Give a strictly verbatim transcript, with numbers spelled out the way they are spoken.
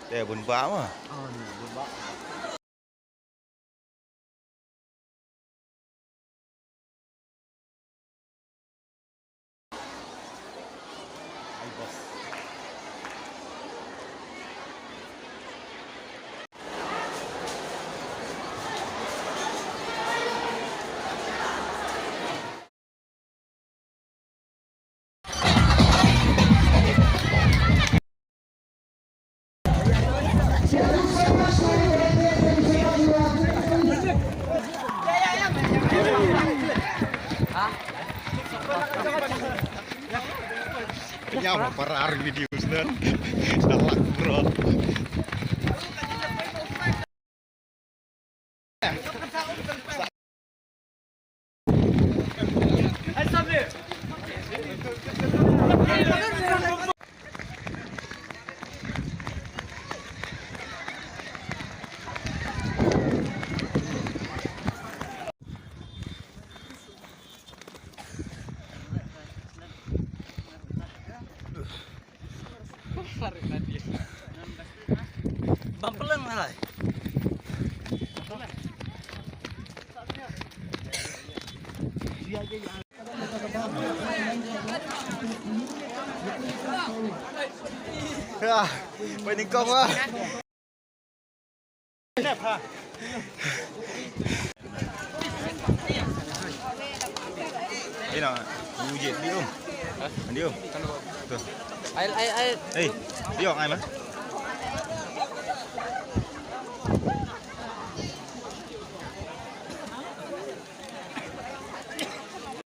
Te bun ba ma. Kanya mo parar video snan. Salak bro. Bang pelan ngalai. Ya, pyningkong lah. Ina, uje, dium. Dium. Tuh. Ai, ai, ai. Hei, dium, ai mah.